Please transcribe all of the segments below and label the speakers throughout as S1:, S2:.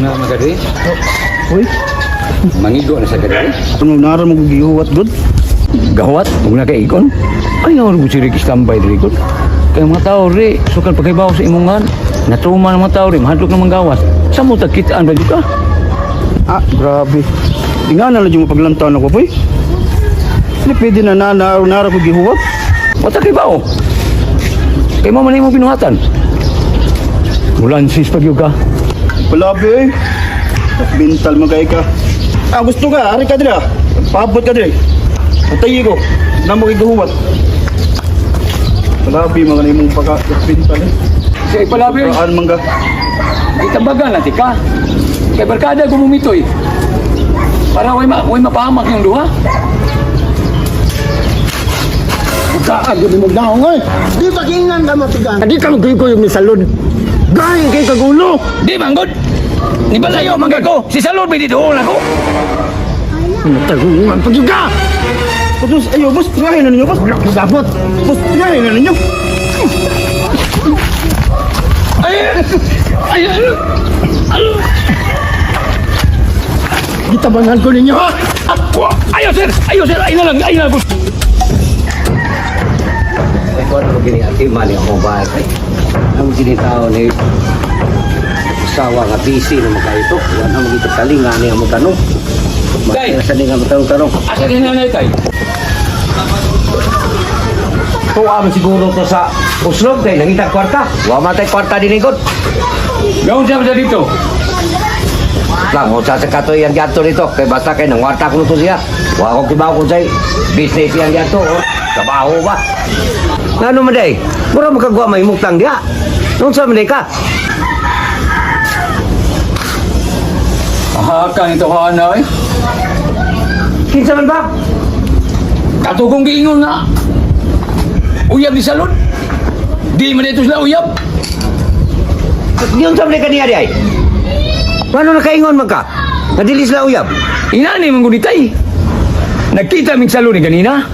S1: Na magadi.
S2: Uy,
S1: Mangigo na sa kadiri.
S2: ano nara mo gihuwat gud?
S1: Gawat, ug na kay ikon. Ay, nga mo si Ricky standby diri gud. Kay mga tao ri, sukan pagkaibaw sa imongan. Natuma ng mga tao ri, mahadlok ng mga gawas. Sa mo tagkitaan ba jud ka?
S2: Ah, grabe. Inga na lang yung paglantaw na ko, boy. Hindi pwede na na na nara ko gihuwat.
S1: Wata kay bao. Kay mo man imong binuhatan. Mulansis pag ka.
S2: Palabi eh. Bintal man kay ka. Ah, gusto ka, ari ka dira. Paabot ka dira. Patayi ko. Na mo gihuwat. Palabi mga imong pagka bintal eh.
S1: Kay palabi,
S2: Saan man ka?
S1: itambagan natin ka. Kay barkada gumumitoy. Para way mapahamak yung duha.
S3: Kaag yun mo daong oy. Di ba kingan ka matigan? Di ka magkuyo ni salon. Gahin kay kagulo.
S1: Di manggod. Ni balayo man ko. Si Salud may dito ako.
S3: Tagungan pagyuga.
S2: Boss, ayo boss, tingahin na ninyo, boss.
S3: Wala ko dapat.
S2: Boss, tingahin na ninyo.
S1: Ay! Ay! Ay!
S3: Gitabangan ko ninyo ha.
S1: Ako! Ayaw sir! Ayaw sir! Ay na lang! Ay na lang!
S4: Ay, kung ano gini, ati mali ako ba? Ay, ang gini tao ni usawa nga busy na makayo ito. Wala na magito kalinga niya mo tanong.
S1: Day!
S4: Sa nga mo tanong-tanong.
S1: Asa din na tay?
S4: Tuwa man siguro to sa uslog kay nangita kwarta. Wa man tay kwarta dinigod.
S1: Gawin siya sa dito.
S4: Lang mo sa kato iyang gato dito kay basta kay nangwarta ko to siya. Wa ko kibaw kung say business iyang gato or trabaho ba. Ngano man day? Mura makagwa may mutang diha. Unsa man day ka?
S1: Aha, ka ito hana eh.
S4: Kinsa man ba?
S1: Katugong giingon nga. Uyab ni Salud. Di man ito sila uyab.
S4: Yun sa ka niya di ay. Paano nakaingon man ka? Nadili sila uyab.
S1: Inani man gud tay. Nagkita mig Salud ni ganina.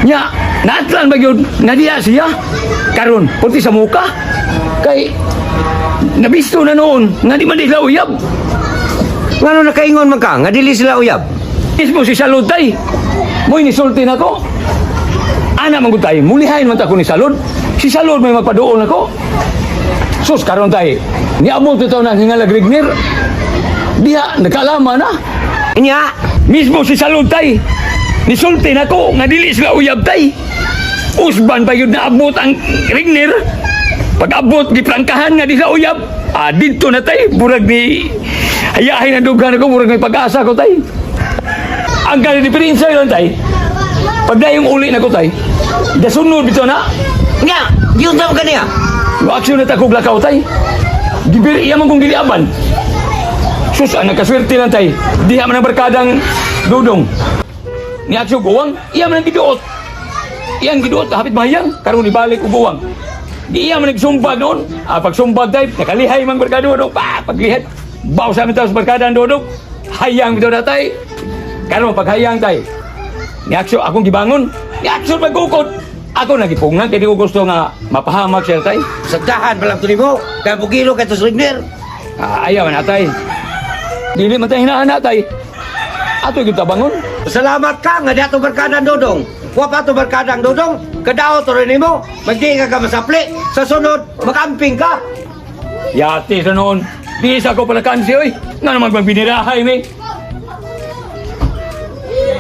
S1: Nya, naatlan ba yun? Nadiya siya. Karon, punti sa muka. Kay, nabisto na noon nga di man sila uyab.
S4: Paano nakaingon man ka? Nga dili sila uyab.
S1: Mismo si Salud tay. Mo'y nisulti na ko. Ana man gud tay, mulihain man ta ko ni Salud. Si Salud may magpaduol nako. Sus karon tay, niabot ito na hingalag Rignir. Diha nagkalama na.
S4: Inya,
S1: Mismo si Salud tay. Nisulti nako nga dili sila uyab tay. Usban pa yun naabot ang Rignir. Pag abot giprangkahan nga di sila uyab. Ah, didto na tay, murag ni hayahin ang dughan ako, murag may pag-asa ko tay. Ang kani diferensya yun tay. Pag dayong uli na ko tay, dasunod bitaw na.
S4: nya, yun sa ka niya.
S1: Yung aksyon na takog lakaw tay. Gibir iya man kong giliaban. Sus, ang nagkaswerte lang tay. Diha man ang barkadang dudong. Ni aksyon guwang, iya man ang giduot. Iyang giduot, hapit mahayang. Karon ibalik og guwang. Di iya man nagsumbag noon. Ah, pagsumbag tay, nakalihay man barkada dudong. Pa, paglihat. Baw sa amin sa barkada ang dudong. Hayang bitaw na tay. Karon paghayang tay. Ni aksyon akong gibangon. Ni aksyon magkukod. Ako nagipungan kay di ko gusto nga mapahamak siya tay.
S4: Sagdahan pa lang to nimo. Kay bugilo kay to Rigner.
S1: Ah, ayaw na tay. Dili man tay hinahana tay. Ato gyud tabangon.
S4: Salamat ka nga di ato barkadang dodong. Wa pa ato barkadang dodong. Kadao to rin nimo. Magdi ka ka masapli. Sa sunod, makamping ka.
S1: Yati sa noon. Di sa ako pala kansi oy. Nga naman magbinirahay mi.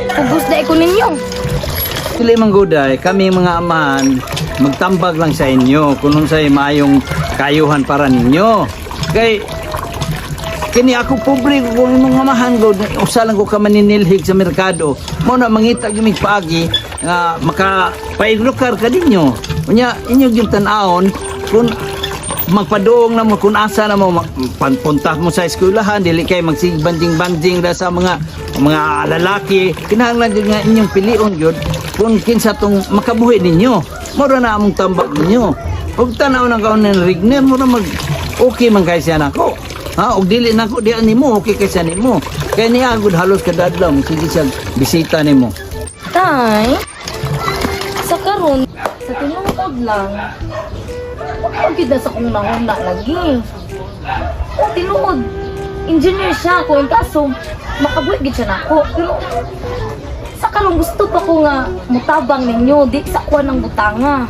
S5: Pugos na ko ninyo.
S6: Dili man guday, kami mga amahan, magtambag lang sa inyo kung unsay maayong kayuhan para ninyo. Kay kini ako pobre ko kung imong amahan gud, usa lang ko ka maninilhig sa merkado. Mo na mangita gyud mig paagi nga maka pailukar ka ninyo. Unya inyo gyud tan-awon kung magpaduong na mo kung asa na mo punta mo sa eskwelahan, dili kay magsig banjing-banjing ra sa mga lalaki. Kinahanglan gyud nga inyong pilion gyud kung kinsa tong makabuhi ninyo. Mura na among tambak ninyo. Ug tan-aw nang kaon ng Rigner, mura mag okay man kay siya nako ha, ug dili nako diha nimo, okay kay siya nimo, kay niya gud halos kada adlaw sige siya bisita nimo.
S5: Tay, sa karon, sa tinuod lang, wag na sa kong nahuna lagi. O tinuod, Engineer siya ko ang kaso makabuhi gid siya nako. Pero sa karon gusto pa ko nga mutabang ninyo di sa kuha ng butanga.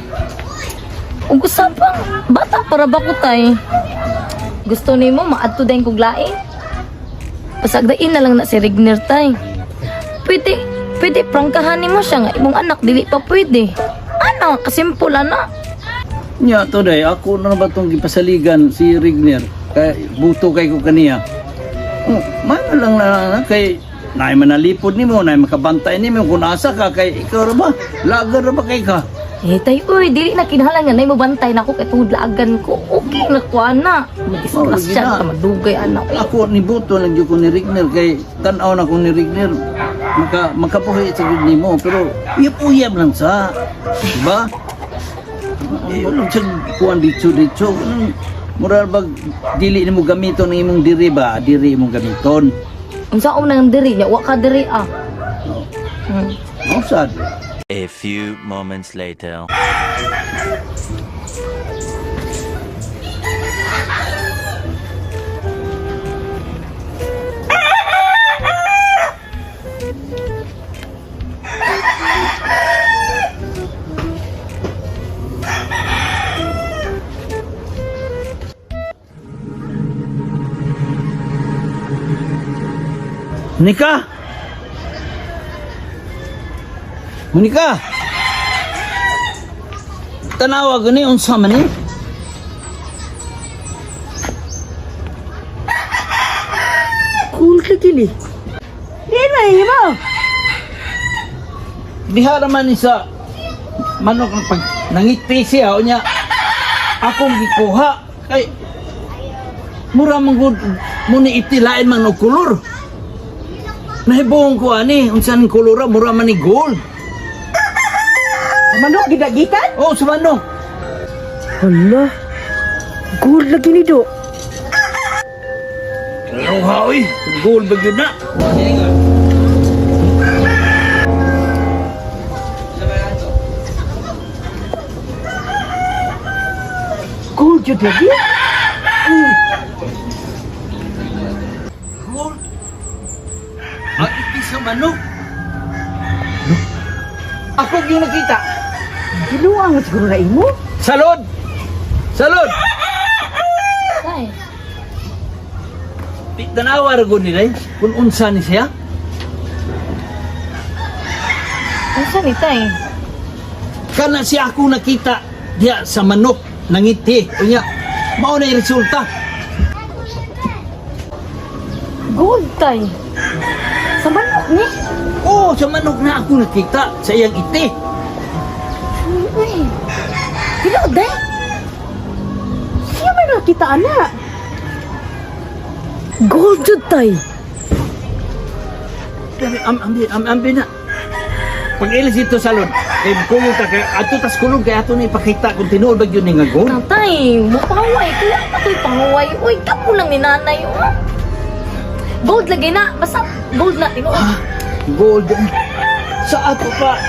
S5: Ug usa pa, bata para ba ko tay? Gusto nimo maadto dayon kog lain? Pasagdain na lang na si Rigner tay. Pwede, pwede prangkahan nimo siya nga imong anak dili pa pwede. Ana, kasimple ana.
S6: Nya to day, ako na ba tong gipasaligan si Rigner? Kay buto kay ko kaniya. Oh, man lang na, na kay naay manalipod nimo, naay makabantay nimo kung asa ka kay ikaw ra ba? Lagar ra ba kay ka?
S5: Eh, tay, uy, dili na kinahanglan nga nay mobantay nako kay tungod laagan ko. Okay na ko ana.
S6: Oh, lagi
S5: Madisgrasya
S6: na.
S5: ka madugay ana. Uy.
S6: Ako ni buto lang gyud ko ni Rigner kay tan-aw na ko ni Rigner. Makabuhi sa gyud nimo pero uyab-uyab lang sa. Diba? Eh, ano sa kuan dito dito. Mural bag dili nimo gamiton ang imong diri ba? Diri imong gamiton.
S5: Unsa ko nang diri nya, wa ka diri ah.
S6: Oh.
S5: Hmm.
S6: Oh, sad.
S7: A few moments later.
S6: Monica! Monica! Tanawa gani unsa man ni?
S8: Cool ka kini. Di na mo.
S6: Diha raman ni sa manok ng pag nangiti siya unya akong gikuha kay mura man gud mo ni itilain man og kolor. Nahibuong ko ani unsa ning kolor mura man ni gold.
S8: Manok gidagitan?
S6: Oh, sa manok.
S8: Hala. Gold lagi ni do.
S6: Luha oy, gold ba gyud na?
S8: Gold jud lagi.
S6: Gold. Ang iti sa manok. Ako yung nakita.
S8: Giluang mo siguro na imo.
S6: Salod! Salod!
S5: Tay,
S6: Tanawa ra gud nila eh, kung unsa ni siya.
S5: unsa ni tay?
S6: Kana siya ako nakita diya sa manok nangiti. Unya, mao na yung resulta.
S5: Gold tay. Sa manok ni.
S6: Oo, sa manok na ako nakita sa iyang iti.
S5: Uy. Dili day.
S8: Siya man nakita ana.
S5: Gold jud tay.
S6: Ambi na. Pag ilis dito salod, kay kulong ta kay ato tas kulong kay ato na ipakita kung tinuod ba gyud ni nga gold.
S5: Tatay, mupahuway. Kuya pa ko'y pahuway. Uy, kamo lang ni nanay. Oh. Gold lagi na. Basta gold na. Tinuod.
S6: Gold. Sa ato pa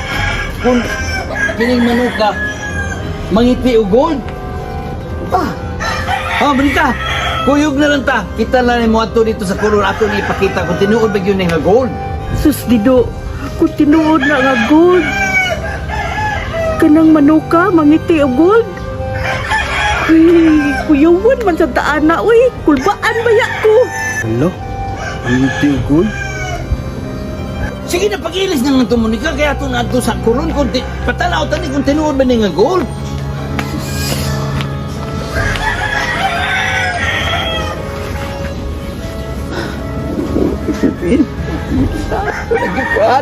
S6: kung kining manuka mangiti og gold. Ah. Oh, balita. Kuyog na lang ta. Kita na ni mo ato dito sa kulong ato ni ipakita kung tinuod ba gyud ni nga gold.
S8: Sus dido. Kung tinuod na nga gold. Kanang manuka mangiti og gold. Uy, kuyawan man sa daan na, uy. Kulbaan ba ya ko?
S2: Hala, mangiti og gold?
S6: Sige na pag-ilis na nga ito, Monica, kaya ato na ato sa kulong kung patanaw tani kung tinuod ba ni nga gold.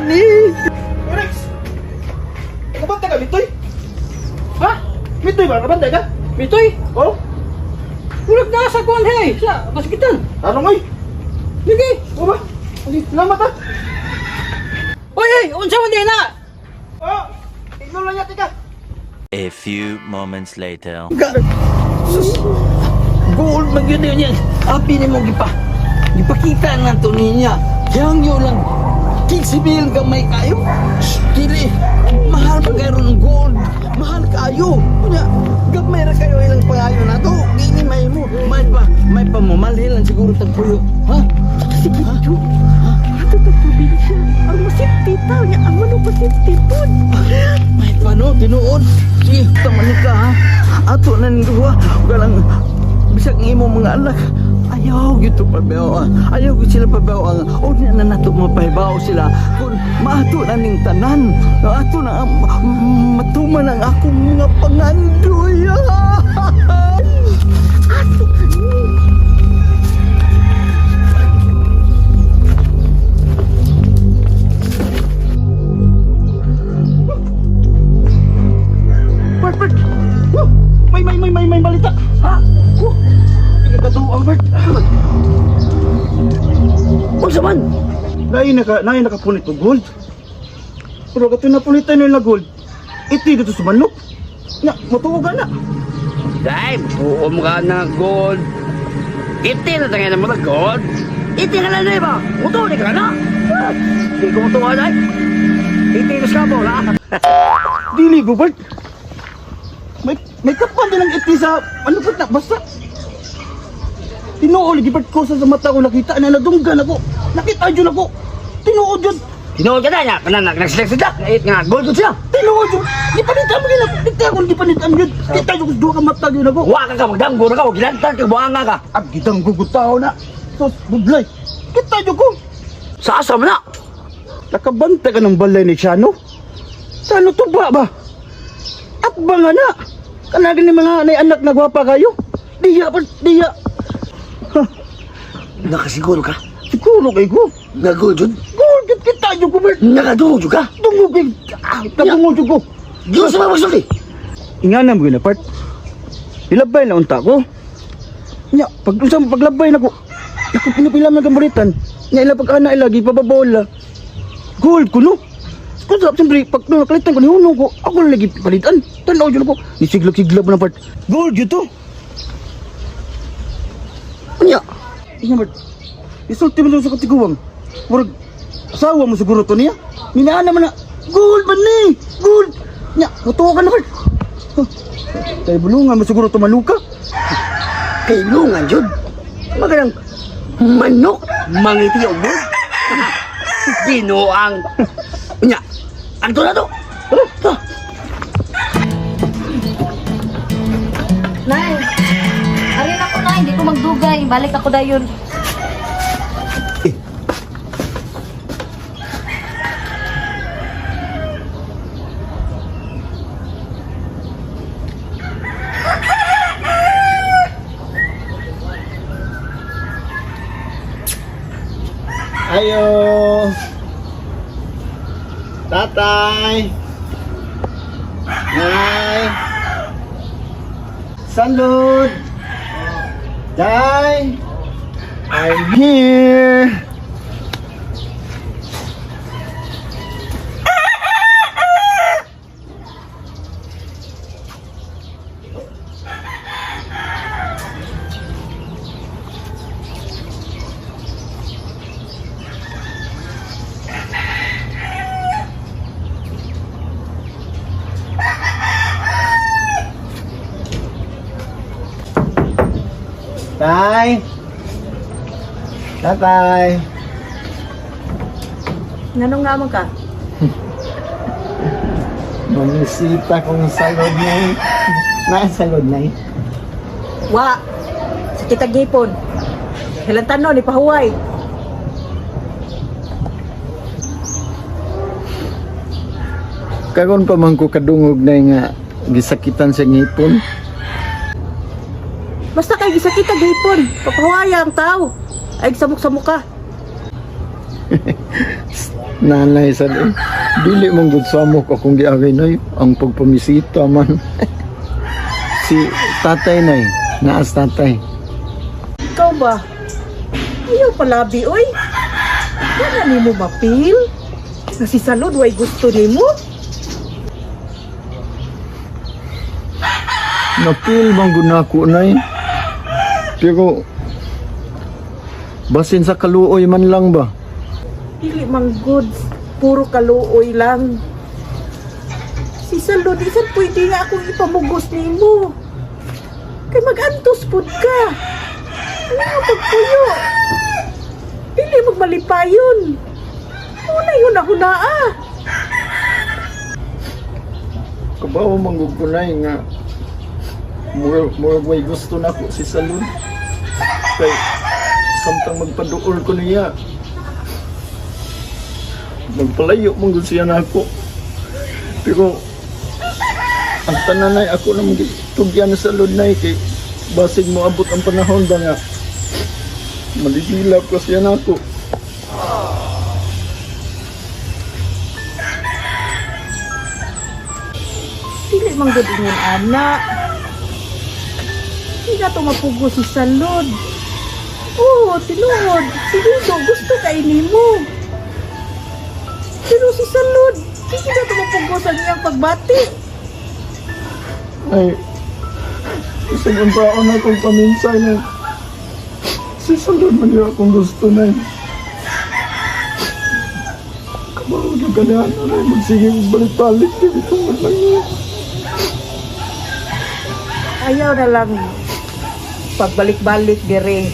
S2: Rex! Kabantay ka, Mitoy? Ha? Mitoy ba? Kabantay ka?
S1: Mitoy,
S2: Oh?
S1: murag na sa kuan hey, sa baskitan.
S2: Tarong oy!
S1: Lagi.
S2: O ba? Ali, salamat ha!
S1: Oy, oy, unsa man di na?
S2: Oh! Tignan lang niya, tika!
S7: A few moments later.
S6: Sus, gold man yun yun yan. Abi ni mo gipa. Gipakita nga to niya. Yang yun lang. Kinsibil gamay kayo. Dili. Mahal pa kayo ng gold. Mahal kayo. Kunya, gamay ra kayo ilang pangayo na to. Dili may mo. May pa, may pa mo. Malhin lang siguro. Siguro tagpuyo. Ha?
S8: Sige, Jo. Ato tag probinsya. Ang masipti ta. Nya, ang manok masipti pod.
S6: Ay, paano? Tinuod. Sige, tamanin ka ha. Ato na ning duha. Galang bisag ng imong mga anak. Ayaw gyud to pabaw. Ayaw gyud sila pabaw ang unya na nato mapahibaw sila kung maato na ning tanan. Ato na matuman ang akong mga pangandoy.
S8: Ato kani.
S2: Bert, Bert! Woo! May balita! Ha? Woo! Katuang, Bert!
S4: Unsa man?
S2: Naay nakapunit og gold. Pero kato napulitan nila gold. Iti dito sa manok. Na, matuo ka na.
S1: Day, buom ka na gold. Iti na tangay na mga gold. Iti ka na na ba? Muto ni ka na. Ah, di ko mutuwa na. Iti na sa bola.
S2: Dili ko, Bert. May kapan din ang iti sa ano na, basta. Tinuod lagi Bert ko sa mata ko nakita na nadunggan ako. Nakita jud ako. Tinuod jud.
S1: Tinuod ka na niya. Kana nagsilak-silak. Nait nga gold jud siya.
S2: Tinuod jud. Gipanitan mo gina. Kita ko gipanitan jud. Kita jud ko duha ka mata jud ako.
S1: Wa ka ka magdanggo na ka. Gilantan ka buanga ka.
S2: Ag gitang gugutaw na. Sus, bublay. Kita jud ko.
S1: Sa asa man na.
S2: Nakabanta ka ng balay ni Chano. Chano tuba ba? At ba nga na? Kanagin ni mga anay anak na gwapa kayo? Diya pa, diya. Ha,
S4: Nakasiguro ka?
S2: Siguro kay ko.
S4: Nga gold jud?
S2: Gold, jud kita jud ko, Bert.
S4: Nakadungog jud ka?
S2: Tungog kay, kadungog jud ko.
S4: Diyos sa mga magsulti.
S2: Ingana mo yun na part. Ilabay na unta ko. Nya, pag usang paglabay na ko. Ako pinapila man gamburitan. Nya ila pag ana ila gipababola. Gold ko no. Kung sa siyempre, pag nakalitan ko, nihunong ko, ako na lagi palitan. Tanaw yun ako. Nisiglag-siglag mo na part. Gold yun to.
S4: Unya.
S2: Inga Bert, isulti mo lang sa katiguang. Murag, asawa mo siguro to niya. Minaan naman na, gold man ni! Gold! Nya, mutuwa ka na Bert. Huh, kay bulungan mo siguro to manuka.
S4: Kay lungan jud. Maganang manok mangiti og gold. Ginuang. Unya. Ang na to. Tara, tara.
S5: Nay, arin ako na, hindi ko magdugay. Balik ako dayon.
S3: Ayo. Tatay. Nay. Salud. Day. I'm here. Tay. Tatay.
S8: Nganong nga man ka?
S3: Mamisita kong salod nay. Naa salod nay.
S8: Wa. Sa kitag gipon. Hilantan ni pahuway.
S3: Karon pa man ko kadungog nay nga gisakitan sa ngipon.
S8: Basta kay gisakit ang gipon. Papahuway ang tao. Ay samok-samok ka.
S3: Nanay sa eh. Dili man gud samok akong giagay nay ang pagpamisita man. Si tatay nay, naas tatay.
S8: Ikaw ba? Ayaw palabi, oy. Wala nimo mapil. Nga si Salud way gusto nimo.
S3: Napil man gud nako nay. Pero basin sa kaluoy man lang ba?
S8: Dili man good. Puro kaluoy lang. Si Salud, isan pwede nga akong ipamugos nimo. Kay magantos pud ka. Nga pagpuyo. Dili magmalipayon. Una yun ako na ah.
S3: Kabaw manggug ko nay nga murag way gusto nako si Salud. Kay samtang magpaduol ko niya. Magpalayo manggug siya nako. Pero ang tanan nay ako na tugyan sa Salud nay kay basig mo abot ang panahon ba nga maligilap ko siya nako.
S8: Dili man gud ingon ana. Di na to mapugo si Salod. Oo, tinuod. Si Dido gusto kay nimo. Pero si Salod, di na to mapugo sa iyang pagbati.
S3: Ay, isang unsaon na akong paminsay na si Salud man yun akong gusto na. Kabaw yung kanahan na magsige balik-balik dito man lang niya.
S8: Ayaw na lang pagbalik-balik dire.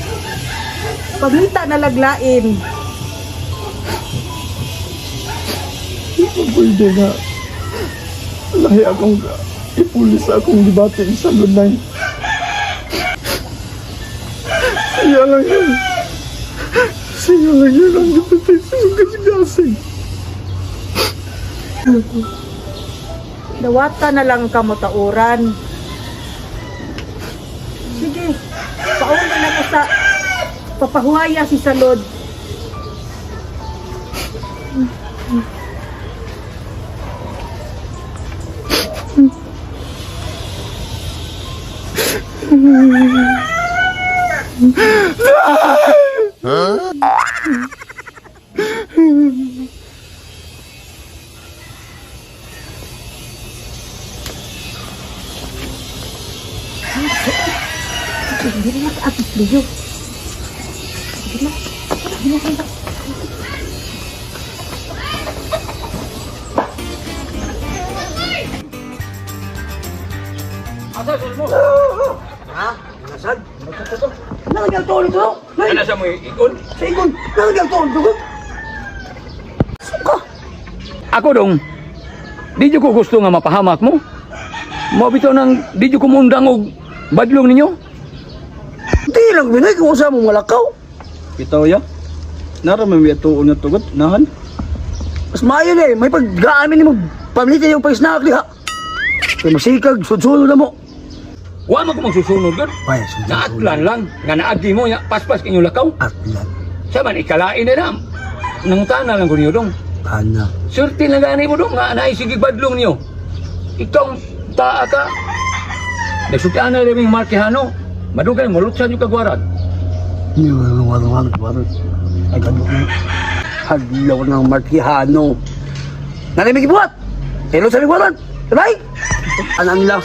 S8: Pangita na laglain.
S3: Di pa pwede nga. Lahi akong ipulis akong debate sa Salud na. Siya lang yun. Siya lang yun ang gipitay sa kasing.
S8: Dawata na lang kamotauran. Sige, pauna na ko sa papahuwaya si Salod.
S1: Ano sa mo ikon?
S2: Sa ingon, nanggal to dugot. Suka.
S1: Ako dong, di jud ko gusto nga mapahamak mo. Mao bitaw nang di jud ko mundang og badlong ninyo.
S2: Di lang binay kung usa mo malakaw.
S6: Bitaw ya. Nara may tuon nga tugot nahan.
S2: Mas maayo na eh, may paggaan nimo pamilya yung pag-snack diha. Kay masikag sudsulod na mo.
S1: Wa man ko magsusunod gud.
S2: Ay,
S1: Naatlan lang nga naagi mo nya paspas inyong lakaw.
S2: Atlan.
S1: Sa man ikalain na na. Nangutana lang ko niyo dong.
S2: Ana.
S1: Swerte lang gani mo dong nga naay sige badlong niyo. Ikaw taa ka. Nagsultian na rin yung Marquehano. Madugay mulutsan yung kagwarag.
S2: Hadlaw ng Martihano. Narimig buhat! Hello sa migwaran! Sabay! Anan nila?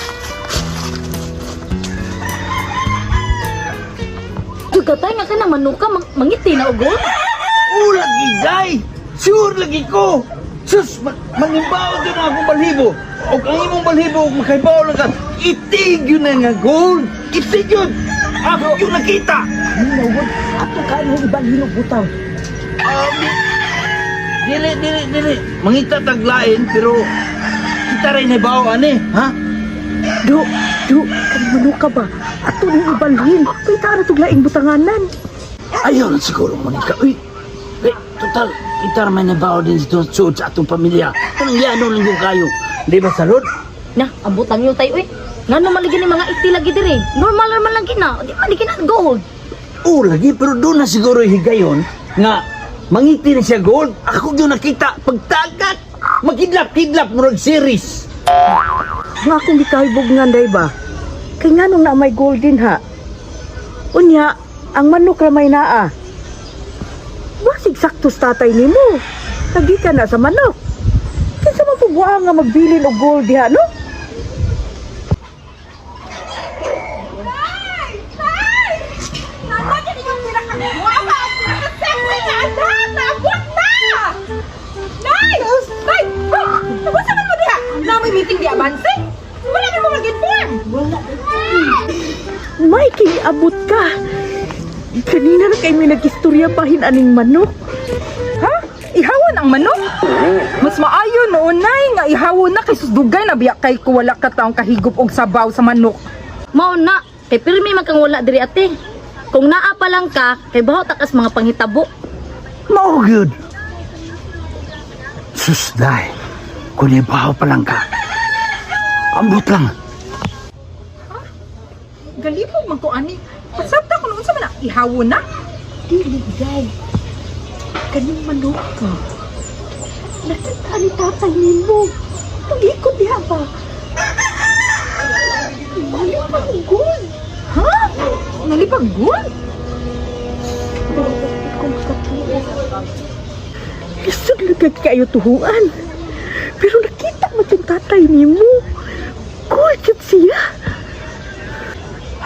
S5: Juga tay nga ka na manuka mangiti na og gold.
S6: Oh, lagi day! Sure lagi ko! Sus, manimbaw din ang akong balhibo. O ang imong balhibo, makaibaw lang ka. Itig yun na nga gold! Itig yun! Ako yun nakita!
S8: Ato ka nung ibang hinubutang.
S6: Dili, dili, dili. Mangita taglain, pero kita rin ibaw, ani, ha?
S8: Do, do, kan manuka ba? Ato nung ibalhin. Kay tara tuglaing butanganan.
S6: Ayaw na siguro manika. Uy, eh, total, kita rin ibaw din sa suod sa atong pamilya. Anong yano lang yung kayo? Di ba, Salud?
S5: Na, ang butang nyo tayo eh. Ngano man lagi ni mga iti lagi dire. Normal normal lang gina. Di man lagi na gold.
S6: Oo, lagi, pero doon na siguro higayon nga mangiti na siya gold. Ako yun nakita, pagtagat, magkidlap-kidlap, murag series.
S8: Nga akong gikahibog nga day ba? Kay nganong na may golden ha? Unya, ang manok ra may naa. Basig sakto sa tatay nimo. Lagi ka na sa manok. Kinsa man pugwa nga magbilin og gold diha no? Mikey, abot ka. Kanina na kay may nag-istorya bahin aning manok.
S9: Ha? Ihawan ang manok? Mas maayo noon, nay, nga ihawon na kay susdugay na biya kay ko wala ka taong kahigop og sabaw sa manok.
S5: Mao na, kay pirmi man kang wala diri, ate. Kung naa pa lang ka, kay baho takas mga panghitabo.
S6: Mao gyud. Sus, day. Kung ibaw pa lang ka. Ambot lang.
S9: Galipog man ko ani. Pasabta ko noon sa man na, ihawon na.
S8: Dili, day. Kaning manok ka. Nakita ni tatay nimo. Pag-ikot diha ba? Malipag gold.
S9: Ha? Nalipag gold?
S8: Pero bakit ko makatuo? Lisod lugag kayo tuhuan. Pero nakita mo itong tatay nimo. Gold yun siya.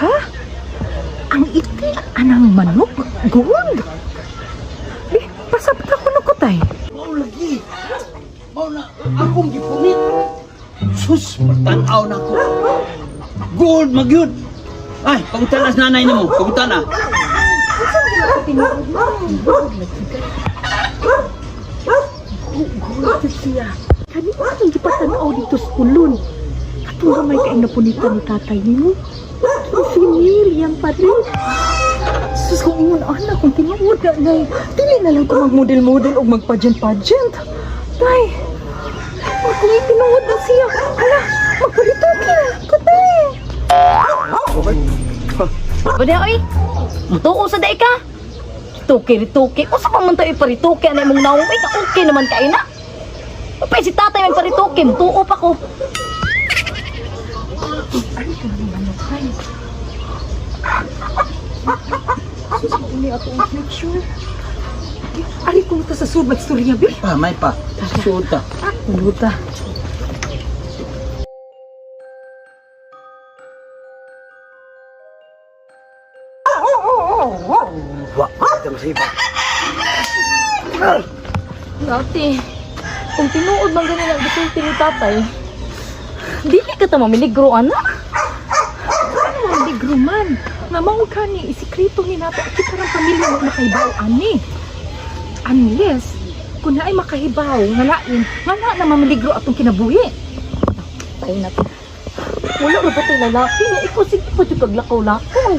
S9: Ha? Ang iti anang manok gold. Eh, pasabta ko no ko tay.
S6: Mao lagi. Mao na akong gipunit. Sus, pagtan-aw na ko. Gold magyud. Ay, pangutanas nanay nimo, pangutana.
S8: Gold yun siya. Kani atong gipatanaw dito sa kulon. Katong gamay kay napunitan ni tatay nimo. Si Miriam pa rin.
S9: Sus, kung ingon ana, kung tinuod na, nay, dili na lang ko magmodel-model og magpageant-pageant. Tay, kung itinuod na siya, hala, magparitoke na ko, tay.
S5: Bade oy. Mutuo sa day ka. Rituki, rituki. Usa pa man tayo iparituki ana imong nawong. Ay, ka okay naman kay na. Pay si tatay may parituki, mutuo pa ko.
S9: Sus, mauni ako ang future. Ari ko ta sa sud magstorya, bi.
S6: Pa, may pa. Suod ta.
S9: Luta.
S4: Wa, ito masipa.
S5: Ate, kung tinuod man ganun ang gisulti ni tatay, dili ka ta mamiligro, ana.
S9: Ano ang ligro man? Nga mao ka ni isikreto ni nato kita rang pamilya mo makahibaw ani. Unless kung naay makahibaw nga lain, nga na na mamiligro atong kinabuhi.
S5: Tayo na to. Wala ra ba tayo lalaki nga ikaw sige pa jud kaglakaw-lakaw.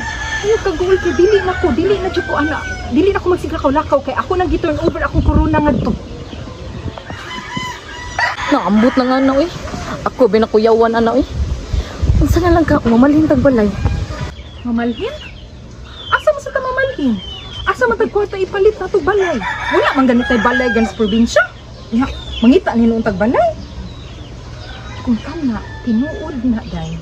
S9: Ayaw kagul kay dili na ko, dili na jud ko ana. Dili na ko magsiglakaw-lakaw kay ako nang gi-turn over akong corona ngadto.
S5: Naambot na nga na oy. Ako binakuyawan ana oy. Unsa na lang ka mamalhin tag balay.
S9: Mamalhin? Asa mo sa ta mamalhin? Asa man tag kwarta ipalit nato balay? Wala man ganit tay balay gan sa probinsya. Ya, mangita ni noon tag balay. Kung kana tinuod na day.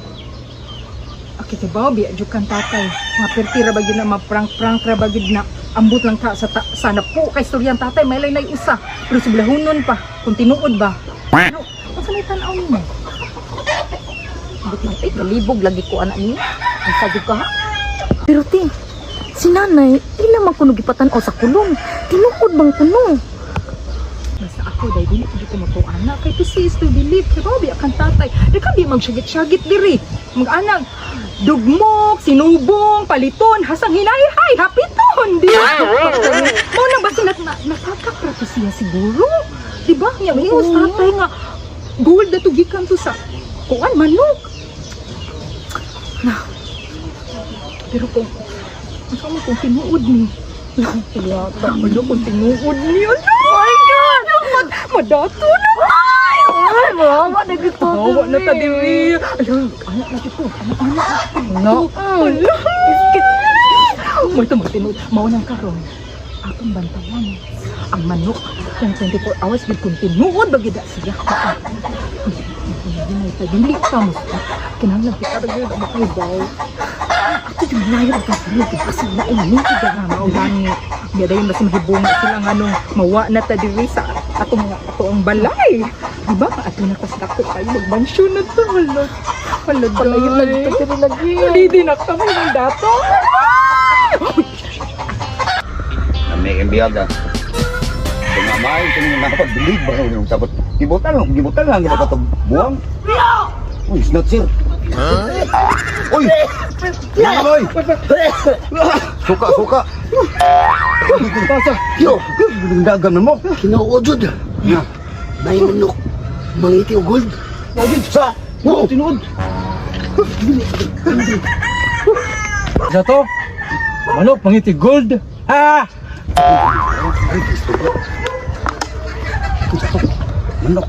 S9: Okay, kay Bobby, adyo kan tatay. Mga perti ra ba gyud na ma-prank-prank ra ba gyud na ambot lang ka sa ta, sana po kay istoryan tatay may laylay usa. Pero sublahunon pa kung tinuod ba. Pero unsa may tan-aw nimo?
S5: Ambot lang ay galibog lagi ko ana niya. Unsa jud ka ha? Pero ti, si nanay ila man kuno gipatan-aw sa kulong. Tinuod bang kuno?
S9: Basta ako dahil dili ko ko matuana kay to see is to believe kay Bobby akang tatay di ka di magsyagit-syagit diri mag-anag dugmok sinubong paliton hasang hinayhay hapiton di ba mo nang basta na, na, nakakakra to siya siguro di ba nya maingon sa tatay nga gold na to gikan to sa kuan manok na pero kung unsa man kung tinuod ni. Wala kung tinuod ni ano. My God! Madato na!
S5: Ay, mawa na gud to.
S9: Mawa na ta diri. Ala, anak na jud ko. Anak, anak. No. Ala. May ito magtinuod. Mao nang karon. Atong bantayan. Ang manok. Yang 24 hours gid kung tinuod ba gid siya. Hindi na dili pa mo. Kinahanglan kita ra gyud ang makahibaw.
S5: Ato jud layo ang kasulod kasi lain ni.
S9: Ah, mao gani. Biya dayon basta mahibong sila nga nung mawa na ta diri sa atong ato ang balay. Di ba? Ato na kas dako kayo magmansyon na to. Hala. Hala
S5: Palayo
S9: day.
S5: lagi to diri lagi.
S9: Hindi na kami ng dato.
S4: May kang biyag ah. Tumamay, tumamay, nakapag-believe ba nung tapos gibutan lang, gibutan itong buwang. Uy, it's not sir. Uy!
S2: Ya, boy. Suka, suka. Pasa. Yo, dagan mo.
S10: Kinuod jud. May manok. Mangiti og gold.
S2: Wajid sa. Oo, tinuod.
S1: Sa to? Manok pangiti gold. Ha!
S2: Manok.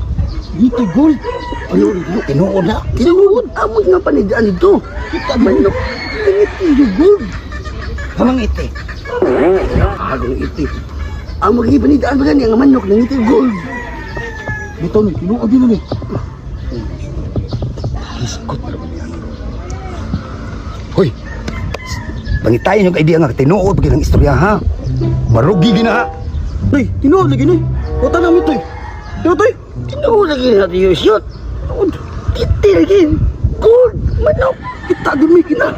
S2: Ngiti gold.
S10: Ano
S2: Tinuod na.
S10: Tinuod amo nga panidaan dito. Kita manok. Mangiti og gold.
S2: Pamangiti.
S10: Agong iti. Ang magiging panidaan ba gani ang manok nangiti og gold.
S2: Dito ni, tinuod din ni. Iskot na naman yan. Hoy. Pangitayin yung idea nga tinuod pag ang istorya ha. Marugi gina ha. Uy, tinuod lagi ni. Uta na mitoy. Tinuod oy.
S10: Tinuod lagi na tiyo shot. Tinuod. Kiti lagi. Gold manok. Kita dumi kina.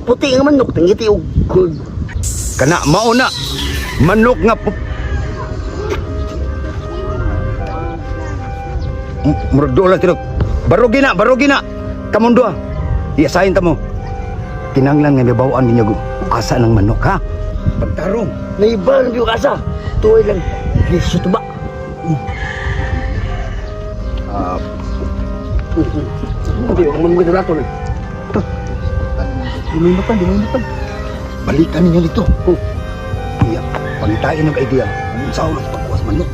S10: Puti nga manok nangiti og gold.
S4: Kana mao na. Manok nga murag doon lang tinok. Barugi na, barugi na. Kamon doa. Iyasahin ta mo. Kinanglan nga mibawaan ninyo asa ng manok ha. Pagtarong.
S10: Naiba lang yung asa. Tuoy lang. Lisod ba?
S4: Ah,
S10: Hindi, ang mga rato na.
S2: Di mo
S4: Balikan ninyo dito. Oh. Iya, pangitain ng idea. Kung saan ang pagkuwas manok.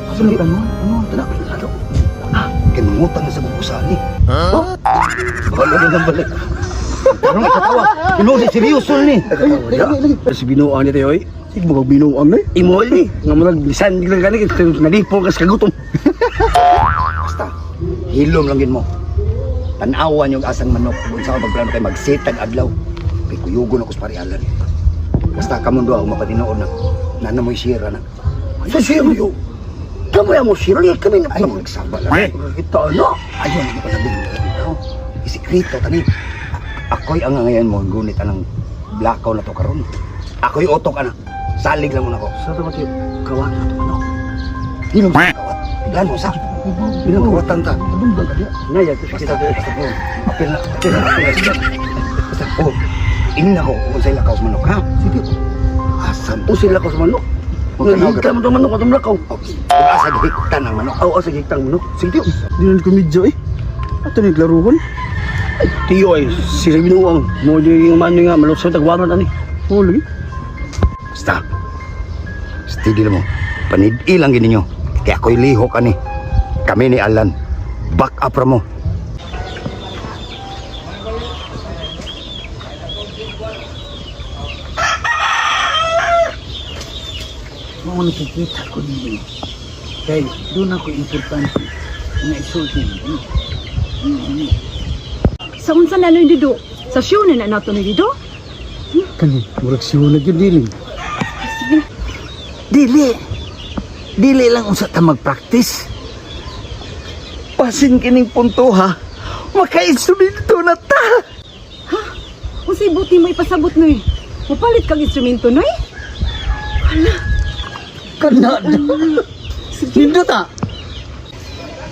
S2: Asa na ano? Ano?
S10: Tara, tara.
S4: Kay mangutang na sa bukusan ni. Huh? Balo na ng balik. Tarong ikatawa. Tinuod ni seryoso ni.
S2: Si binuang ni tayo oy. Sige mo kag binuang ni.
S10: Imol ni. Nga mo nagbisan lang gani kay nalipong kas kagutom.
S4: Basta, hilom lang yun mo. Tanawan yung asang manok. Kung saan pagplano kay magsitag adlaw. Kay kuyugon ako sa parialan. Basta kamundo ako mapatinoon na. Nana mo'y sira na.
S10: Sa siro. Kamu ya mo siro kami na.
S4: Ay, nagsaba lang.
S10: Kita no.
S4: Ayun, ano pa sabi ng tao. Isikreto, tani. Ako'y ang ngayon mo, gunit anang blackout na to karon. Ako'y otok, ana. Salig lang muna ko.
S10: Sa to mati kawat na to manok.
S4: Hilom sa kawat. Plano sa. Bilang kawatan ta.
S10: Naya to
S4: Basta, basta po. Apil na, apil na, apil na. Sige. Basta, oh. Ingin ako kung sa'yo lakaw sa manok, ha? Sige. Asam.
S10: O sila ko sa manok.
S4: Huwag
S10: Nga mo to manok atong lakaw.
S4: Asa gihiktan ang manok.
S10: Aw asa gitang manok.
S2: Sige, di na komedya eh. Ato ni klaruhon.
S10: Ay, tiyo ay sila binuang. Mo di yung man nga malot sa tagwaran ani.
S2: Oh, lagi.
S4: Basta. Steady lang mo. Panid-i lang gini nyo. Kaya ako'y lihok ani. Kami ni Alan. Back up ra mo.
S6: Mao nakikita ko ninyo. Kay doon ako importante nga isulti ninyo.
S8: Sa unsa na noy dido? Sa show na na nato ni dido?
S2: Kani, murag siyo na gyud diling.
S6: Dili. Dili lang unsa ta mag-practice. Pasin kining punto ha. Maka-instrumento na ta.
S8: Unsay buti mo ipasabot noy? Mupalit kag instrumento noy?
S6: Kana. Nindot ta.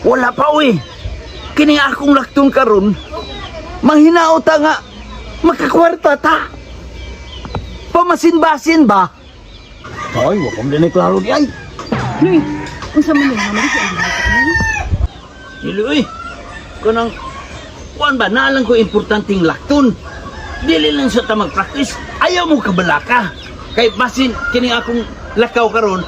S6: Wala pa uy. Kini akong laktong karon. Manghinaot ta nga makakwarta ta. Pamasin-basin ba?
S2: Ay, wa pa man klaro di ay.
S8: Noy, unsa man ni naman si ang
S6: Dili uy. Kunang kuan ba na lang ko importanteng lakton. Dili lang sa ta mag-practice. Ayaw mo kabalaka. Kay basin kini akong lakaw karon.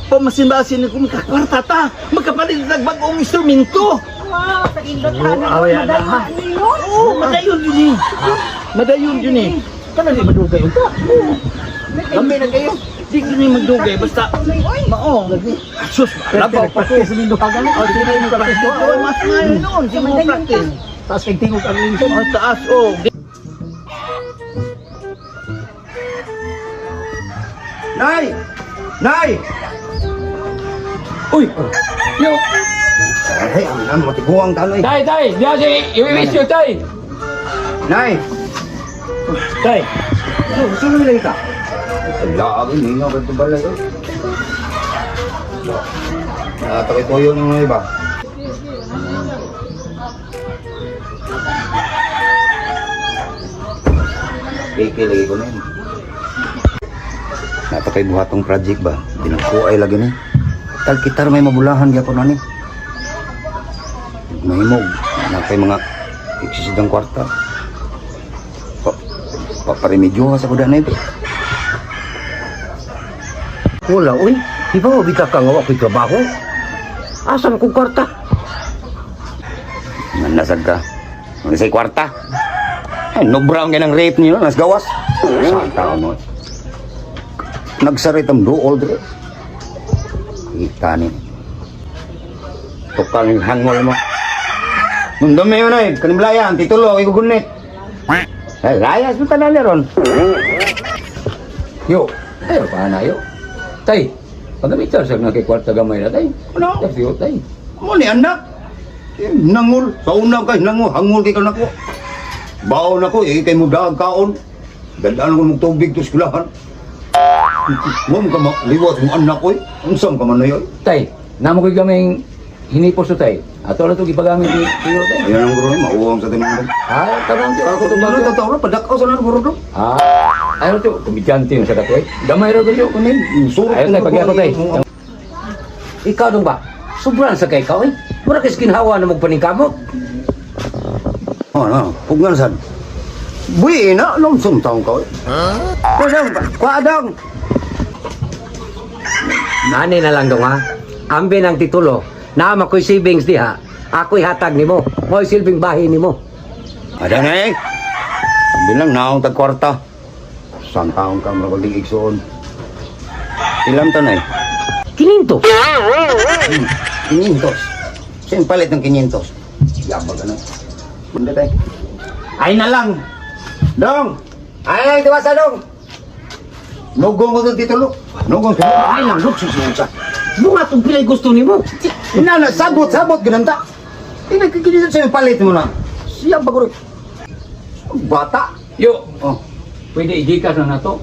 S6: Pamasin-basin ko makakwarta ta. Makapalit tag bag-ong instrumento.
S8: Wow, sa indot ha.
S6: Away, ana, ha? Oo, madayon yun eh. Madayon yun eh.
S2: Kana di madugay unta.
S6: Lambi na kayo. Di ko ni magdugay basta mao. Sus, labaw pa ko.
S2: Practice ning duha gani.
S6: Oh, di na yung practice. Oh, mas ngayon noon, di mo practice.
S2: Taas kay tingog ang lingkod.
S6: Oh, taas oh.
S4: Nay! Nay!
S1: Uy! Yo!
S4: Ay, ang ano, matiguang tanoy.
S1: Tay, tay! Diya si i-wish you, tay!
S4: Nay!
S1: Tay!
S4: So, sino nila ka? Wala, ako, hindi nga ba ito balay? Nakatawid ko yun ng iba.
S2: Kiki lagi ko na yun. Napakay buhatong project ba? Binagkuay lagi ni. Talkitar may mabulahan gyapon ani. Mahimog na kay mga eksisidang kwarta. Pa, paparemedyo sa kuda na ito.
S4: Wala, uy. Di ba mabita ka nga ako'y trabaho? Asa man kong kwarta?
S2: Nanasag ka. Ano sa'y kwarta? Ay, no brown ka ng rape niyo, nas gawas. Saan tao mo? Nagsarit ang duol dire. Kita ni. Tukal ng hangol mo. Nundumi yun ay, kanimlayan, titulo, igugunit. Eh, layas mo tanan ron.
S1: Yo, ayo pa na yo. Tay, pagamitar sa nga kay kwarta gamay na tay.
S2: Ano?
S1: Tay, tay.
S2: Mo ni anak. Eh, nangol, sa una kay nangol, hangol kay kanako. Baon ako, eh, kay mo daag kaon. Dadaan ko mong tubig to eskwelahan. Mo ka liwat mo anak ko eh. Unsam ka man na yun.
S1: Tay, namo ko'y gamay hinipos to tay. Ato na to gipagamit ni Tiyo tay.
S2: Ayan ang guro, mauwang sa tinang.
S1: Ah, tarang tiyo ako
S2: Ako
S1: to
S2: to totoo na, padakaw sa nang guro do.
S1: Ah, ayo to, komedyante yung sa dako eh. Gamay ra to tiyo.
S2: Surot
S1: Ayo tay, pagya ko tay.
S4: Ikaw dong ba? Sobrang sa kay ikaw eh. Mura kay skinhawa na magpaningkamot.
S2: Oh, no, pugnan sad. Buhi na, lungsong taong ka. Ha? Kuadang, kuadang.
S4: Nani na lang dong ha. Ambi ng titulo. Naama ko'y savings diha. Ako'y hatag nimo. Mo'y silbing bahin nimo.
S2: Ada na eh. Bilang naong tag kwarta. Saan taong ka marabaling igsoon. Ilam ta na eh.
S4: Kininto.
S2: 500. Saan palit ng 500? Yabag ano. Bunda tayo. Ay na lang. Dong! Ay na lang, diwasa dong! Nugong ko itong titulo. Nugong.
S4: Ay lang, look, susunod sa. Bunga itong pilay gusto nimo.
S2: Na, na, sabot, sabot, ganun ta. Inagkikinito sa'yo, palit mo na. Siya ba ko Bata.
S1: Yo,
S2: Oh,
S1: pwede igikas na nato.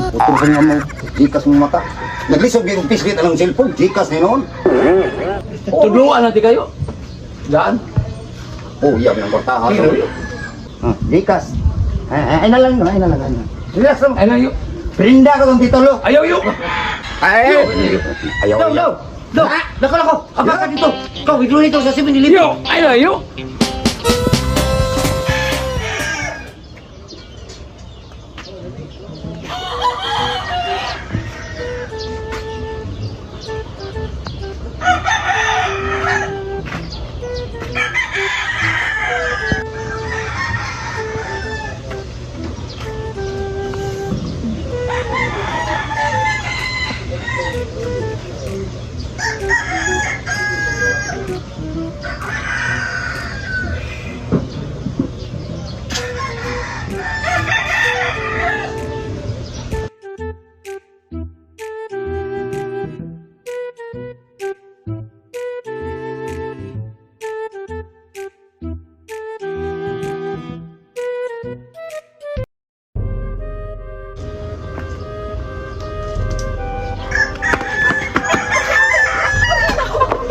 S2: putol sa nga mo. Gikas mo mata. Naglisod yung pislit ang cellphone. Gikas ni noon.
S1: Tudloan natin kayo. Daan.
S2: Oh, yabi ang kwarta. ha?
S1: Pero, yo.
S2: Ah, Gikas. Ay, ay, ay na lang, ay na lang. Ay na lang. Relax lang.
S1: Ay na yo.
S2: Brinda ko tong titulo.
S1: Ayaw yo.
S2: Ay, ay, ayaw,
S4: Dong,
S2: ayaw.
S4: dong. Dong, nako, nako. Apa ka dito? Ikaw, withdraw nito sa 7-Eleven.
S1: Yo, ay na yo.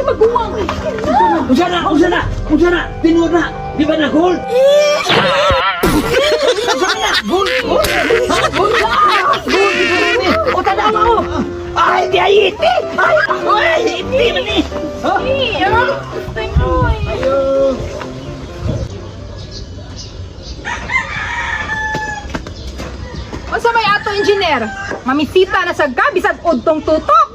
S9: Maguwang.
S1: Unsa na, unsa na, unsa na. Tinuod na. Di ba na gold?
S8: O tanawa mo! Ay, di ay iti! Ay, ay, iti man ni!
S5: Eh, ano gusto mo eh.
S9: Unsa may ato engineer? Mamisita na sa gabi sa udtong tutok.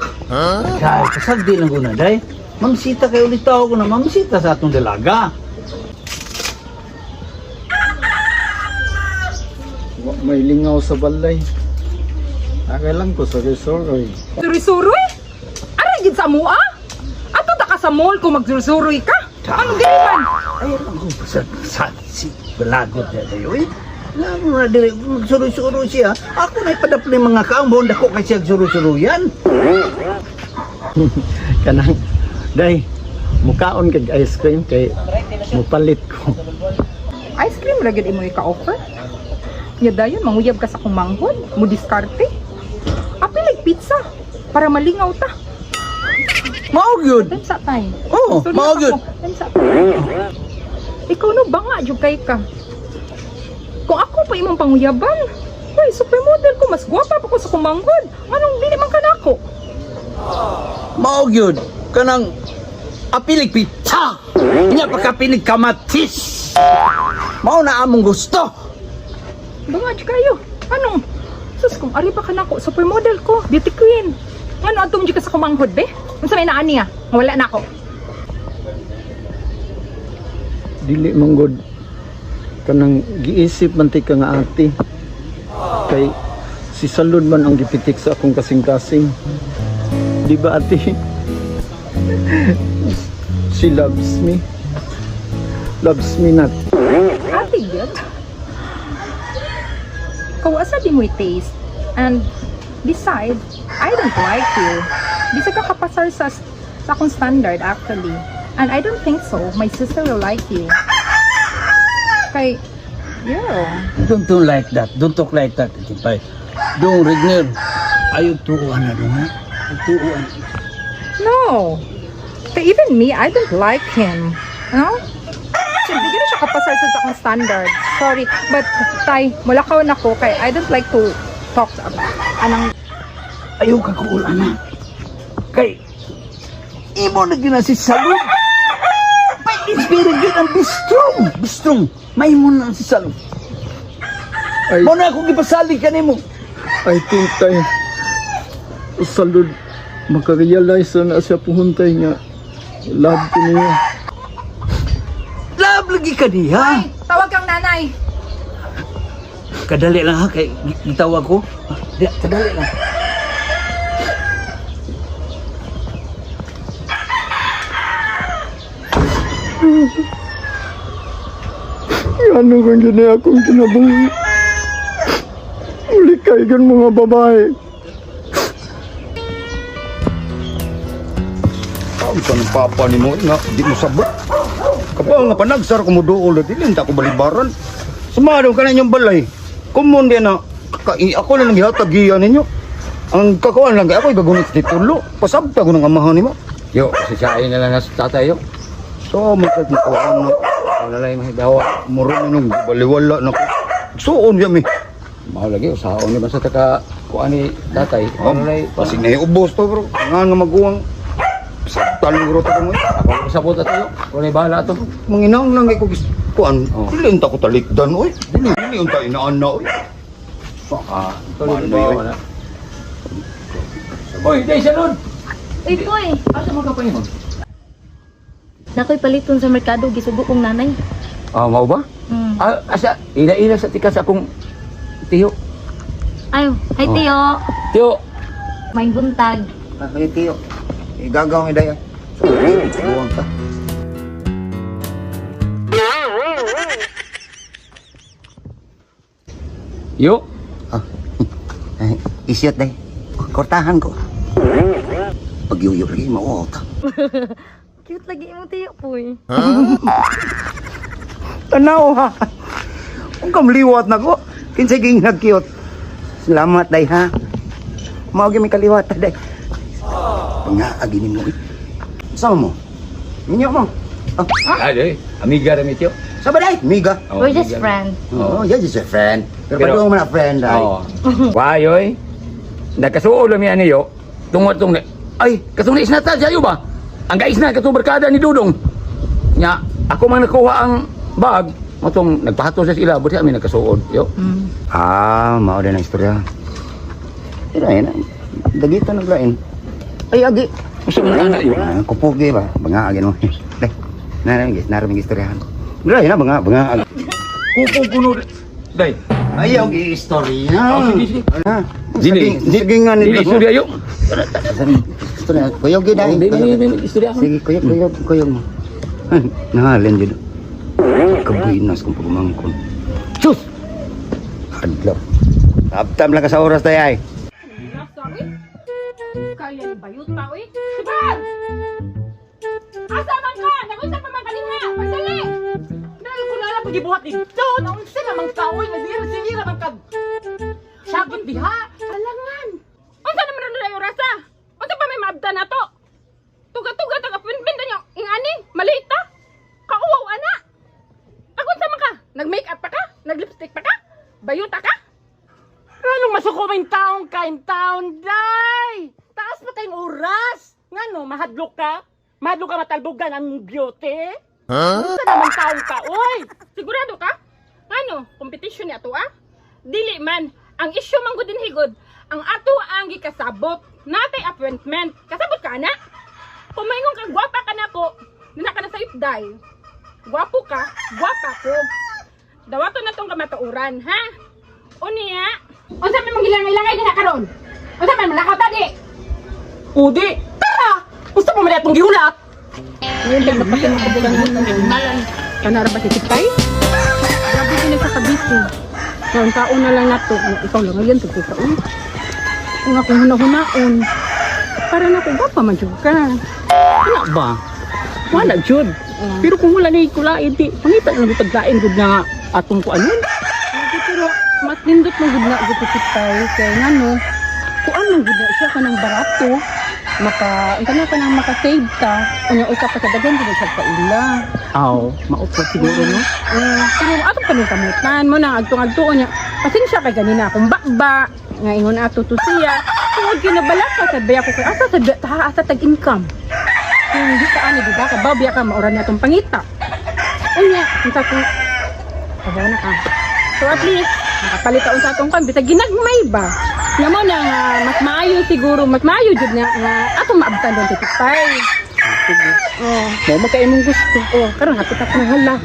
S6: Kay, kasagdi lang ko na, day. Mamsita kay ulit tao ko na, mamsita sa atong dalaga.
S3: Wa may lingaw sa balay. Akay lang ko sa suroy.
S9: Suroy-suroy? Ara gid sa mua? Ato ta ka sa mall kung magsuroy ka? Ano dili man?
S6: Ay, ako, sa, si, balagot na tayo, eh. Lamo na dili, suroy-suroy siya. Ako na ipadapli mga kaambon, dako kay siya suroy-suroyan.
S3: Kanang day mukaon kag ice cream kay mupalit ko.
S9: Ice cream ra gid imo ka-offer. Nya dayon manguyab ka sa akong manghod, mo diskarte. Apil pizza para malingaw ta.
S6: Mao gyud.
S9: Time sa time.
S6: Oo,
S9: Istorya
S6: mao
S9: pa
S6: gyud.
S9: ko. Time sa time. Ikaw no banga jud kay ka. Kung ako pa imong panguyaban, uy, supermodel ko, mas gwapa pa ko sa kumanghod. Anong dili man ka nako?
S6: Mao gyud kanang apilig pizza. Nya pagkapilig kamatis. Mao na among gusto.
S9: Bangaj kayo. Anong? Sus, kung ari pa ka nako, supermodel ko, beauty queen. Ngano adto mo ka sa kumanghod, be? Unsa may naani ah? Nga wala na ako.
S3: Dili man gud kanang giisip man ti ka nga ate. Kay si Salud man ang gipitik sa akong kasing-kasing. Di ba ate? She loves me. Loves me not.
S9: Ate, good. Kawasa di mo taste. And besides, I don't like you. Di sa kakapasar sa akong standard actually. And I don't think so. My sister will like you. Kay, yeah.
S6: Don't talk like that. Don't talk like that, Tipay. Dong Regner, ayaw tuuan na dong ha. Tuuan.
S9: No. Kay even me, I don't like him. No? So, di na siya kapasar sa akong standard. Sorry. But, tay, mula ka na ko kay I don't like to talk about anang
S6: Ayaw ka kuul ana. Kay imo na gyud na si Salud. But it's very good and be strong. Be strong. Mahimo na si Salud.
S3: Ay,
S6: Mao na akong gipasalig kanimo.
S3: I think tay Salud makarealize na siya puhuntay nga love ko niya.
S6: Love lagi ka niya.
S9: Tawag kang nanay.
S6: Kadali lang ha kay gitawag ko. Di, kadali lang.
S3: Ano kang gini akong kinabuhi? Uli kay gan mga babae.
S2: Ang kanang papa ni mo nga di mo sabot. Kapag nga panagsar ko mo duol dili ta ko balibaran. Sumaro ka na inyong balay. Kumon di na ka, ako na lang gihatag giya ninyo. Ang kakuan lang kay ako gagunit sa titulo. Pasabta ko ng amahan nimo.
S1: Yo, sisain na lang sa tatay yo.
S2: So mo kay kuan na
S1: Ako na lang yung mahigawa.
S2: muro ni nung baliwala na ko. Suon ya mi.
S1: Mao lagi usaon ni basta taka kuan ni tatay.
S2: Oh,
S1: Ako na lang
S2: pasig na ubos to bro. Nga nga maguwang. Sabta lang guro to mo.
S1: ako sabot ato yo. Ako na bahala ato.
S2: Manginang lang kay ko kuan.
S1: Oh.
S2: Dili unta ko talikdan oy. Dili dili unta inaana oy.
S1: Ah,
S2: Manoy, oy.
S1: Oy, day salud.
S5: Uy, Poy!
S1: Asa man ka pa yun?
S5: Nakoy paliton sa merkado, gisugo kong nanay.
S1: Ah, mao ba? Ah, asa ila-ila sa tikas akong tiyo.
S5: Ay, hi
S1: Oh.
S5: Tiyo.
S1: Tiyo,
S5: May buntag.
S10: Ay, tiyo. Igagaw ang idaya. Buwang ka.
S1: yo.
S10: Ay, isyot day. Kortahan ko. Pagyuyog lagi, mauot ka.
S5: Cute lagi mo Tiyo, Poy.
S10: Tanaw ha. Kung kamliwat na ko, kinsay ging nagkiyot. Salamat day ha. Mao gyud mi kaliwat day. Pangaagi nimo eh. Sama mo? Minyo mo.
S1: Ah, day. Amiga ra mi tiyo.
S10: Sa ba day? Miga.
S1: Oh,
S5: We're just
S1: amiga.
S5: friends.
S10: Oh, you're just a friend. Pero,
S1: Pero-
S10: padung man na friend ay.
S1: Oo. Wayoy. Nagkasuol mi ani yo. Tungod tong ay, katong na isnata siya ba? Ang gais na katong barkada ni Dudong. Nya, ako man nakuha ang bag, motong nagpahatol sa sila, buti kami nagkasuod yo.
S10: Ah, mao din ang istorya. Pero ayun, dagita naglain. Ay, agi.
S1: Usa man ana yo.
S10: Ah, kupugi ba? Bangaagi no. Day. Naraming naraming istoryahan. Dai na banga banga.
S1: Kuko kuno day.
S10: Ayaw gi istorya.
S1: Oh, sige, sige.
S10: Ah,
S1: Dili,
S10: sige nga
S1: Dili
S10: nito.
S1: istorya yo.
S10: Istorya. Kuyog gi dai.
S1: Oh, Dili, dili, dili, istorya ako.
S10: Sige, kuyog kuyog kuyog mo. Nahalin jud. Kabuinas kung pagumangkon. Sus! Adlaw. Abtam lang ka sa oras tay ay.
S9: Sorry. Kaya ni bayuta, uy. Sibag! Asa man ka? Nagunsa pa man kaninha? Pagdali!
S8: Dahil ko na lang pagibuhat dito. Naunsa namang kaoy nga dira sige ra man kag Sagot diha.
S9: Alangan! Unsa naman ang nalay orasa? Unsa pa may maabda na to? Tuga-tuga taga pinpin nyo. Ingani, maliit ta. Kauwaw ana. Agunsa man ka? Nag-make up pa ka? Nag-lipstick pa ka?
S8: Day! Taas pa kayong oras! Ngano, mahadlok ka? Mahadlok ka matalbogan ang beauty? Huh? Unsa naman taong ka, oy?
S9: Sigurado ka? Ano? Competition ni ato ah? Dili man. Ang issue man gud din higod, ang ato ang gikasabot. Natay appointment. Kasabot ka na? Kung maingon ka gwapa ka nako, nina ka na sa day. Gwapo ka, gwapa ko. Dawato na tong kamatuoran, ha? Unya, unsa man mangilangay-langay dinha karon? Unsa man malakaw ta di?
S8: Udi, tara! Gusto mo man atong gihulat?
S9: Ngayon lang mapakita Kanara ba si Tipay? Grabe din sa kabisi. Kaon taon na lang nato. Ikaw lang ngayon tugtog ka. Uy. Kung akong huna-hunaon, para na ko pa man jud ka.
S8: Wala ba? Wala jud. Pero kung wala na ikulain, di, pangita na lang pagkain gud nga atong kuanon.
S9: Lagi, pero mas nindot man gud na gud si Tipay kay ngano kuan man gud na siya kanang barato. Maka unsa na kanang maka-save ta. Unya usa pa sa daghan gud siya kaila.
S8: Aw, maupod siguro no.
S9: Pero atong paningkamutan mo na agtong-agtuon niya. Pasensya kay ganina akong bakba nga ingon ato to siya. Tungod kinabala ka sa biya ko kay asa sa ta asa tag income. Kung hindi ka ani di ba ka babya ka maura niya atong pangita. Unya, unsa ko kabaw na ka. So at least makapalit ta unsa atong kan bisag ginagmay ba. Nga mo na nga mas maayo siguro, mas maayo jud na nga atong maabtan doon sa Tipay. Oh.
S8: Mo magkaimong gusto.
S9: Oh, karon hapit ako ng hala.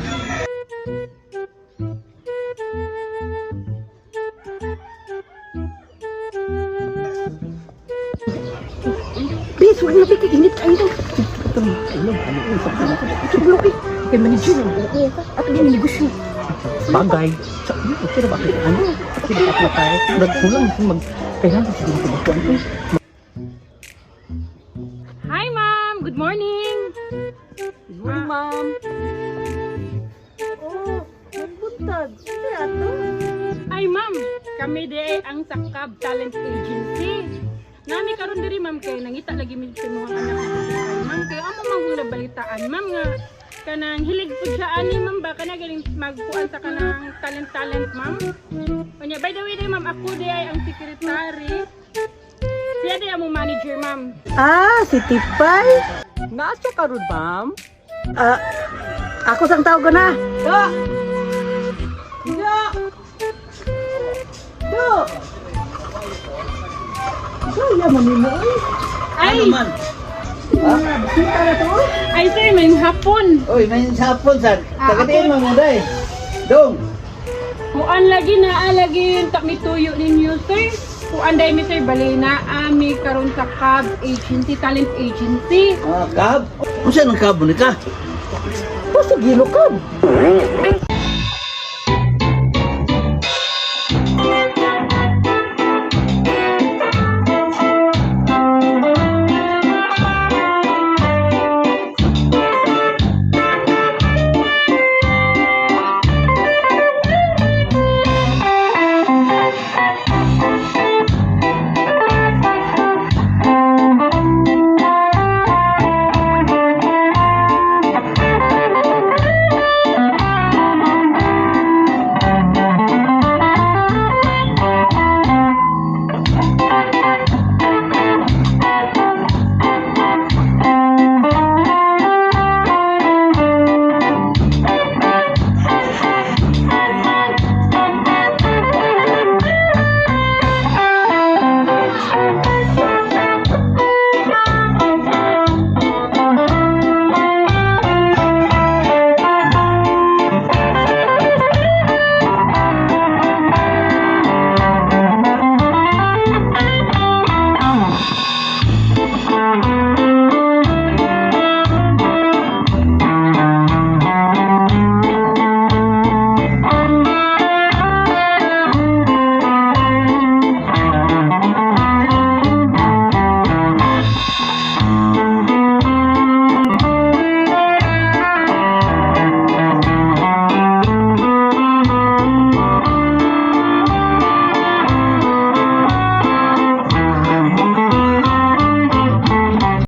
S9: Please, huwag na kay init kayo. Kay manager, oo. At yung negosyo.
S8: Bagay. Sa pero bakit ano? Sila pa tayo. Murag kulang mag kailangan siguro ko ba ko.
S9: Hi, ma'am. Good morning.
S8: Good morning, ma'am. Oh, nagbuntag. Ano ato?
S9: Ay, ma'am. Kami di ay ang Sakab Talent Agency. Nami karon diri, ma'am, kay nangita lagi mi sa mga anak. Ma'am, kay amo man kong nabalitaan, ma'am nga kanang hilig pud siya ani ma'am ba kana galing magkuan sa kanang talent talent ma'am. Unya, by the way day ma'am, ako di ay ang secretary. Siya di among manager ma'am.
S8: Ah, si Tipay. Naa siya karon, ma'am? Ah, ako sang tawag ko na. Do! Do! Do! Gaya man nimo oy.
S9: Ay,
S6: Ano man?
S8: Bisita na to. Oy.
S9: ay sir, may hapon.
S6: Oy, may hapon sad. Tagadiin mo mo day. Dong.
S9: Kuan lagi na lagi yung takmituyo ninyo sir. Kuan dahil mi sir bali na ami karon sa Cab Agency, Talent Agency.
S6: Ah, kab. Unsa nang kab ni ka?
S8: Basta gilo ka.
S9: Ay,